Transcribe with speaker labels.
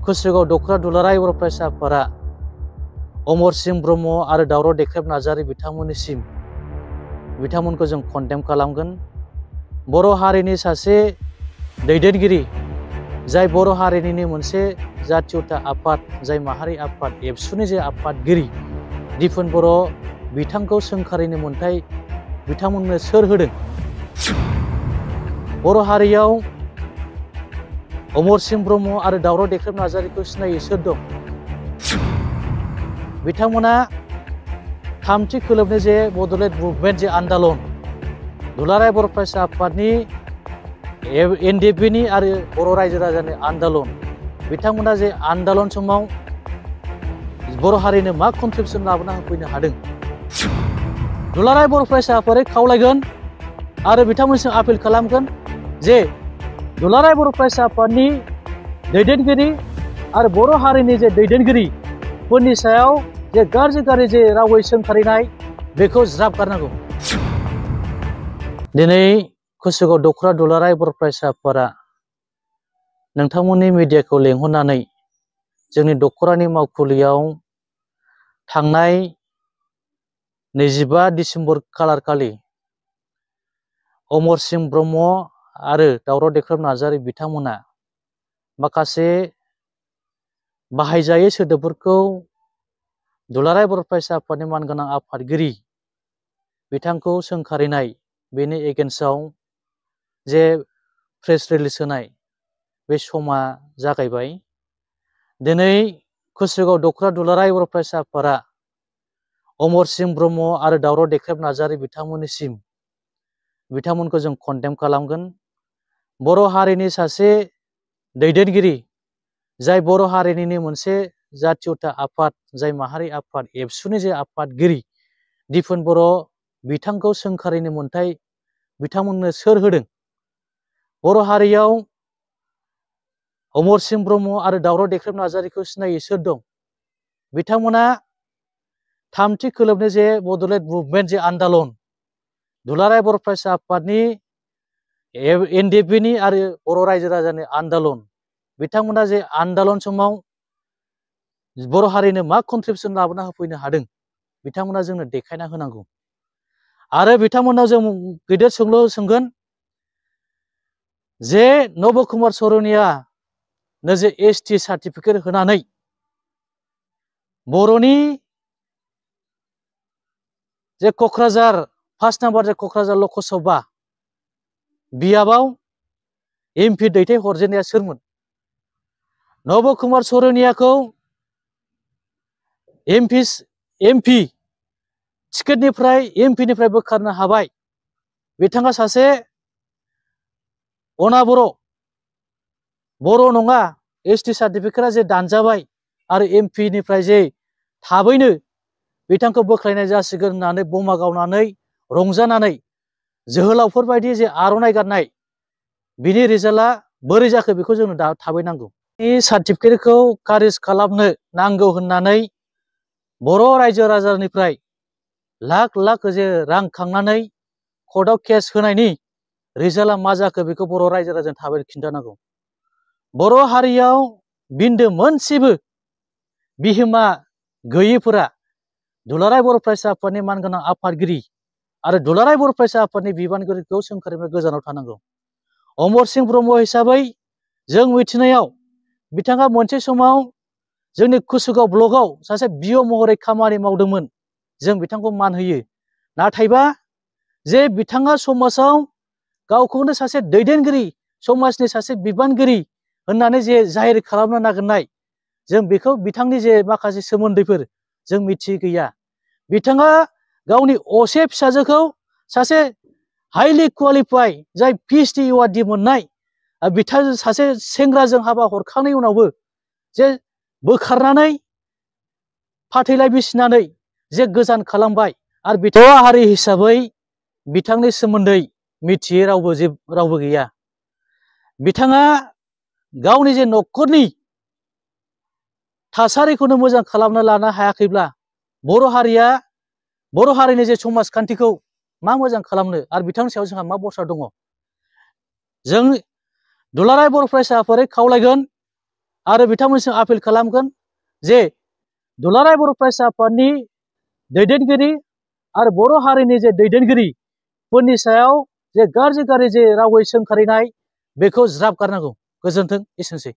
Speaker 1: कुसुगाव दखरा दुलाराय बर' फरायसा आफादा अमरसिंह ब्रह्म आरो दावराव देख्रेब नार्जारी बिथांमोनखौ जों कन्डेम खालामगोन। बर' हारिनि सासे दैदेनगिरि, जाय बर' हारिनिनो मोनसे जातीयता आफाद, जाय माहारि आफाद एबसुनि जे आफादगिरि दिफोन बर' बिथांखौ सोंखारिनो मोन्थाय बिथांमोननो सोर होदों? बर' हारियाव अमरसिंह ब्रह्म आरो दावराव देख्रेब नार्जारीखौ सिनायो सोर दं? बिथांमोना थामथि खोलोबनि जे बड'लेण्ड मुभमेन्ट जे आन्दालन, दुलाराय बर' फरायसा आफादनि एनडिएफबिनि आरो बर' रायजो राजानि आन्दालन, बिथांमोना जे आन्दालन समाव बर' हारिनो मा कन्ट्रिबिउसन लाबोना होफैनो हादों? दुलाराय बर' फरायसा आफादा खावलायगोन आरो बिथांमोनसिम आपिल खालामगोन जे दुलाराय बर' फरायसा आफादनि दैदेनगिरि आरो बर' हारिनि जे दैदेनगिरिफोरनि सायाव जे गाज्रि जे रावै सोंखारिनाय बेखौ ज्राब गारनांगौ। दिनै कुसुगाव दखरा दुलाराय बर' फरायसा आफादा नोंथांमोननि मिडियाखौ लेंहरनानै जोंनि दखरानि मावखुलियाव थांनाय 25 डिसेम्बर खालारखालि अमरसिंह ब्रह्म आरो दावराव देख्रेब नार्जारी बिथांमोना माखासे बाहायजायै सोदोबफोरखौ दुलाराय बर' फरायसा आफादनि मानगोनां आफादगिरि बिथांखौ सोंखारिनाय, बेनि एगेन्स्टआव जे प्रेस रिलिज होनाय बे समा जागायबाय। दिनै कुसुगाव दखरा दुलाराय बर' फरायसा आफादा अमरसिंह ब्रह्म आरो दावराव देख्रेब नार्जारी बिथांमोनखौ जों कन्डेम खालामगोन। बर' हारिनि सासे दैदेनगिरि, जाय बर' हारिनिनो मोनसे जातीयता आफाद, जाय माहारि आफाद एबसुनि जे आफादगिरि दिफोन बर' बिथांखौ सोंखारिनो मोन्थाय बिथांमोननो सोर होदों? बर' हारियाव अमरसिंह ब्रह्म आरो दावराव देख्रेब नार्जारीखौ सिनायो सोर दं? बिथांमोना थामथि खोलोबनि जे बड'लेण्ड मुभमेन्ट जे आन्दालन, दुलाराय बर' फरायसा आफादनि एनडिएफबिनि आरो बर' रायजो राजानि आन्दालन, बिथांमोना जे आन्दालन समाव बर' हारिनो मा कन्ट्रिबिउसन लाबोना होफैनो हादों? बिथांमोना जोंनो देखायना होनांगौ। आरो बिथांमोनाव जों गेदेर सोंलु सोंगोन जे नब कुमार सरनियानो जे एसटि सार्टिफिकेट होनानै बर'नि जे क'क्राझार 1 नाम्बार जे क'क्राझार लकसभा बियाबाव एमपि दैथायहरजेननाया सोरमोन? नब कुमार सरनियाखौ एमपि टिकेटनिफ्राय बोखारनो हाबाय। बिथाङा सासे अनाबर' बर' नङा, एसटि सार्टिफिकेटआ जे दानजाबाय आरो एमपिनिफ्राय जे थाबैनो बिथांखौ बोख्लायनाय जासिगोन होननानै बमा गावनानै रंजानानै जोहोलावफोरबायदि जे आर'नाइ गाननाय, बिनि रिजाल्टआ बोरै जाखो बेखौ जोंनो दा थाबै नांगौ। बे सार्टिफिकेटखौ खारिज खालामनो नांगौ होननानै बर' रायजो राजानिफ्राय लाख जे रां खांनानै कर्टआव केस होनायनि रिजाल्टआ मा जाखो बेखौ बर' रायजो राजानो थाबै खिन्थानांगौ। बर' हारियाव बिन्दो मोनसेबो बिहोमा गैयैफोरा दुलाराय बर' फरायसा आफादनि मानगोनां आफादगिरि आरो दुलाराय बर' फरायसा आफादनि बिबानगिरिखौ सोंखारिनिफ्राय गोजानाव थानांगौ। अमरसिंह ब्रह्म हिसाबै जों मिथिनायाव बिथाङा मोनसे समाव जोंनि कुसुगाव ब्लकआव सासे बिअ महरै खामानि मावदोंमोन। जों बिथांखौ मान होयो। नाथायबा जे बिथाङा समाजाव गावखौनो सासे दैदेनगिरि, समाजनि सासे बिबानगिरि होननानै जे जाहिर खालामनो नागिरनाय, जों बेखौ बिथांनि जे माखासे सोमोन्दैफोर जों मिथिगैया। बिथाङा गावनि असे फिसाजोखौ सासे हाइलि क्वालिफाइड, जाय PhD एवार्ड मोननाय बिथां सासे सेंग्राजों हाबा हरखांनायनि उनावबो जे बोखारनानै फाथैलाइ बिसिनानै जे गोजान खालामबाय। आरो बिथाङा हारि हिसाबै बिथांनि सोमोन्दै मिथियै रावबो गैया। बिथाङा गावनि जे न'खरनि थासारिखौनो मोजां खालामना लानो हायाखैब्ला बर' हारिनि जे समाजखान्थिखौ मा मोजां खालामनो आरो बिथांनि सायाव जोंहा मा भरसा दङ? जों दुलाराय बर' फरायसा आफादा खावलायगोन आरो बिथांमोनसिम आपिल खालामगोन जे दुलाराय बर' फरायसा आफादनि दैदेनगिरि आरो बर' हारिनि जे दैदेनगिरिफोरनि सायाव जे गाज्रि जे रावै सोंखारिनाय बेखौ ज्राब गारनांगौ। गोजोन्थों। एसेनोसै।